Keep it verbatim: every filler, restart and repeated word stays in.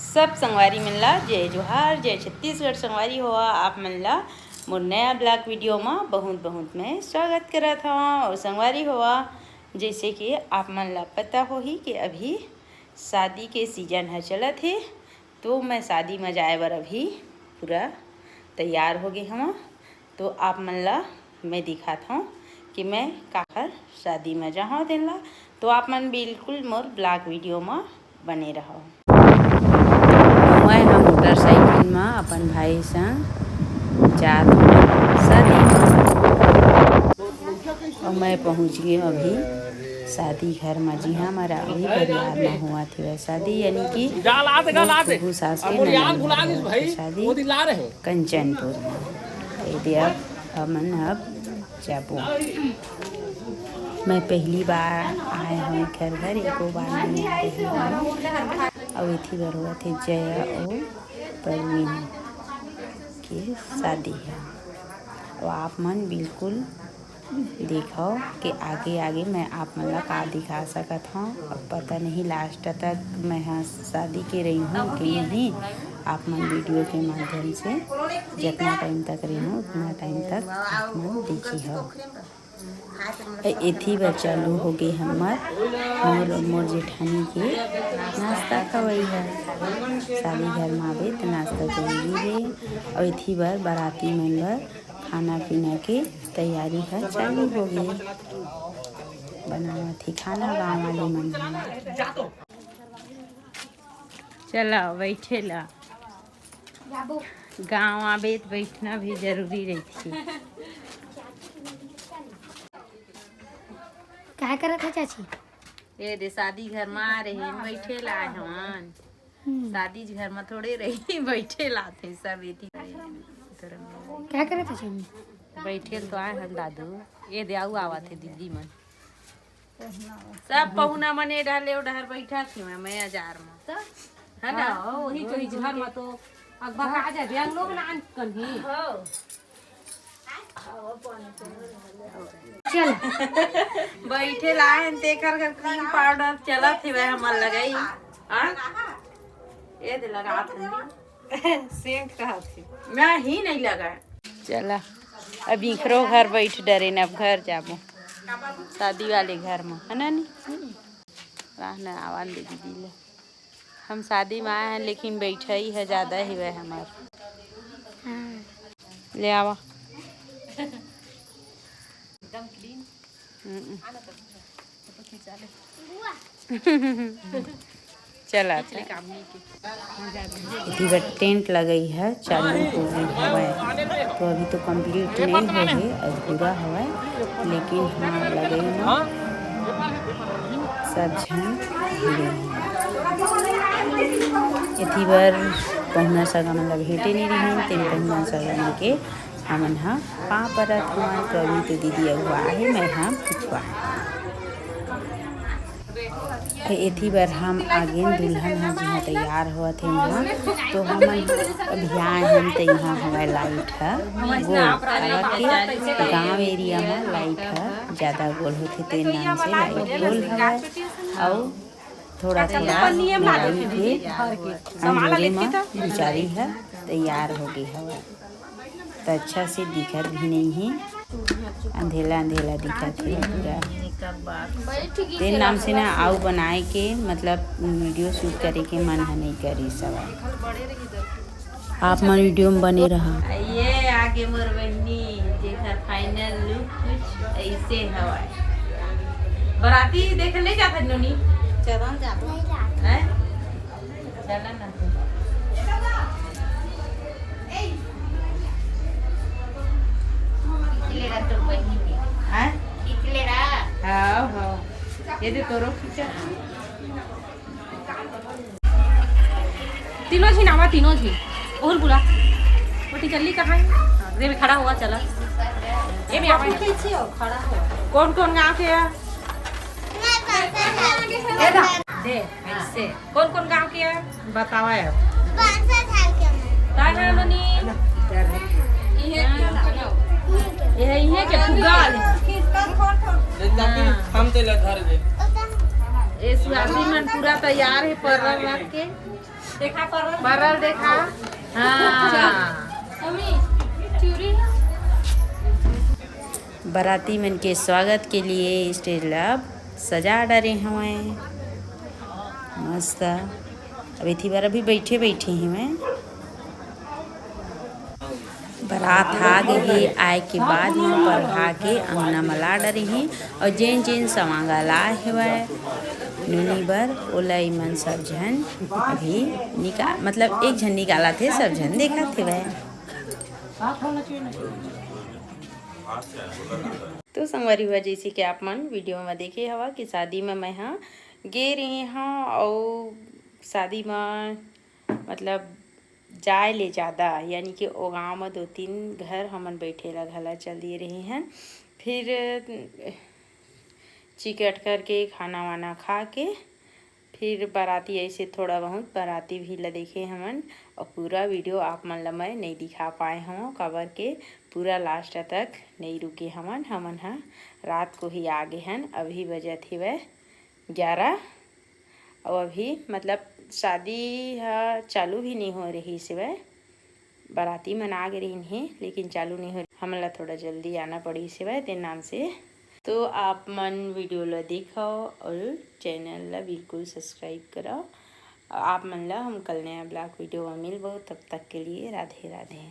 सब संगवारी मन ला जय जोहार, जय छत्तीसगढ़। संगवारी होवा, आप मन ला मोर नया vlog video मा बहुत बहुत मैं स्वागत करत हवं। और संगवारी होवा, जैसे कि आप मन ला पता होही कि अभी शादी के season ह चलत हे, तो मैं शादी मा जाए बर अभी पूरा तैयार हो गे हवं। तो आप मन ला मैं दिखात हवं कि मैं काखर शादी मा जाहूं तेन ला। तो आप मन बिल्कुल मोर vlog video मा बने रहव। मैं ह मोटरसाइकिल मा अपन भाई संग जात हवं शादी मा। और मैं पहुंच गे अभी शादी घर मा, जिहां मोर अभी परिवार मा होवत हे शादी, यानी कि मोर फूफू सास के ननद घर के शादी कंचनपुर मा। तो ये दे अब हमन अब जाबो। मैं पहली बार आए हवं एकर घर, एको बार नहीं आए हवं। अउ एथी बर होवत हे जया अउ परवीन के शादी हे। अउ आप मन बिल्कुल देखव के आगे आगे मैं आप मन ला का दिखा सकत हवं। अब पता नहीं last तक मैं ह शादी के रही हूँ कि नहीं, आप मन video के माध्यम से जितना time तक रही हूँ उतना time तक आप मन देखी हव। ए-, एथी बर चालू हो गे हमर मोर, मोर जेठानी के नाश्ता खवई ह। शादी घर मा आबे त नाश्ता जरूरी हे। अउ एथी बर बाराती मन बर खाना पीना के तैयारी ह चालू हो गे। बनावत ही खाना गाँव वाले मन ह। चला बैठे ला। गाँव आबे त बैठना भी जरूरी रहिथे। काय करत हे चाची? ए दे शादी घर मा आ रहे हैं, बैठे ला आए हवन। हम्म। शादी घर मा थोड़े रही, बैठे ला थे सब एती। काय करत हे चाची? बैठे तो आए हन दादू। ए दे आऊ आवत हे दीदी मन। सब पहुना मन ए डहर ले ओ डहर बैठा थी मैं, मैं अजार मा। है ना? हाँ, वही तो इजहर मा तो अगबा का जाबे, हम लोग ना आन कन्ही। चल। बैठे ला हन, तेकर घर cream powder चलत हे, वह हमर लगाई। हाँ? ये दे लगात हन। सेंट कहा थी। मैं ही नहीं लगा। चला, अब इखरो घर बैठ डरे न, अब घर जाबो। शादी वाले घर मा, है ना नी? राह न आवन दे दीदी ले। हम शादी मा आए हैं, लेकिन बैठई ह ज्यादा ही वह हमार। हाँ। ले आवा। एकदम clean। हम्म। चला था। एती बर टेंट लगई ह चालू हो गे हवय, तो अभी तो complete नहीं होए हे, अधूरा हवय, लेकिन हाँ, लगई म सब झन भिड़े हे। एती बर पहुना सगा मन ला भेंटे नहीं रहिन, तेन पहुना सगा मन के हमन ह पाँव परत हवन, तो अभी तो दीदी अगुवा हे, मैं ह पिछवा। एथी बर हम आगेन दुल्हन ह जिहां तैयार होवत हे उहां, तो हमन अभी आए हन, त इहां हवय लाइट ह गोल, काबर के गांव एरिया म लाइट ह ज्यादा गोल होथे, तेन नाम से लाइट गोल हवय। अउ थोड़ा थोड़ा लाइट के अंजोरे म बिचारी ह तैयार हो गे हवय। त अच्छा से दिखत भी नहीं हे, अंधेला अंधेला दिखत हे पूरा। तेन नाम से ना आऊ बनाए के, मतलब, वीडियो शूट करे के मन ह नहीं करिस हवय। आप मन वीडियो में बने रहा। ये आगे मोर बहिनी, जेकर final look कुछ ऐसे हवय। बराती देखे नहीं जात हन नोनी? चलन जात। हैं? चलन ना। खींच ले रहा तोर बहिनी के। हैं? खींच ले रहा। हाँ, हाँ। ये दे तोरो खींचा। तीनों झी नावा, तीनों झी। ओहुल बुला। बेटी जल्दी कहाँ है? हाँ, दे में खड़ा हुआ, चला। ये में आवा। पीछे हो, खड़ा हो। कौन कौन गांव के है? ये दा, दे, ऐसे। कौन कौन गांव के है? बतावा है। कहाँ है नोनी? ये है, ये के फुगाल। हम तेला धर दे। ए सुहागिन मन पूरा तैयार हे परल रख के। देखा परल। परल देखा। हाँ। बराती मन के स्वागत के लिए stage ला सजा डरे हवय। मस्त। अब एथी बर अभी बैठे बैठे हवय। बरात आ गे हे, आए के बाद म परघा के अंगना म ला डरे हे। अउ जेन जेन सवांगा ला हेवय नोनी बर, ओला इमन सब झन अभी निकाल, मतलब एक झन निकालत हे, सब झन देखत हेवय। तो संगवारी हुआ, जैसे कि आप मन video म देखे हवा कि शादी म मैं ह गे रहे हव, अउ शादी म मतलब जाए ले ज़्यादा, यानी कि ओ गांव म दो तीन घर हमन बैठे ला घला चल दिए रहे हन। फिर चिकट करके खाना वाना खा के फिर बराती ऐसे थोड़ा बहुत बराती भी ला देखे हमन। और पूरा video आप मन ला मैं नहीं दिखा पाए हूँ, काबर के पूरा last तक नहीं रुके हमन। हमन ह रात को ही आ गे हन। अभी बजत हेवय ग्यारह। और अभी मतलब शादी ह चालू भी नहीं हो रही सेवय, बराती मन आ गे रहिन हे, लेकिन चालू नहीं हो रही। हमन ला थोड़ा जल्दी आना पड़ी सेवय, तेन नाम से। तो आप मन video ला देखव और channel ला बिल्कुल subscribe करव। आप मन ला हम कल नया vlog video में मिलबो, तब तक के लिए राधे राधे।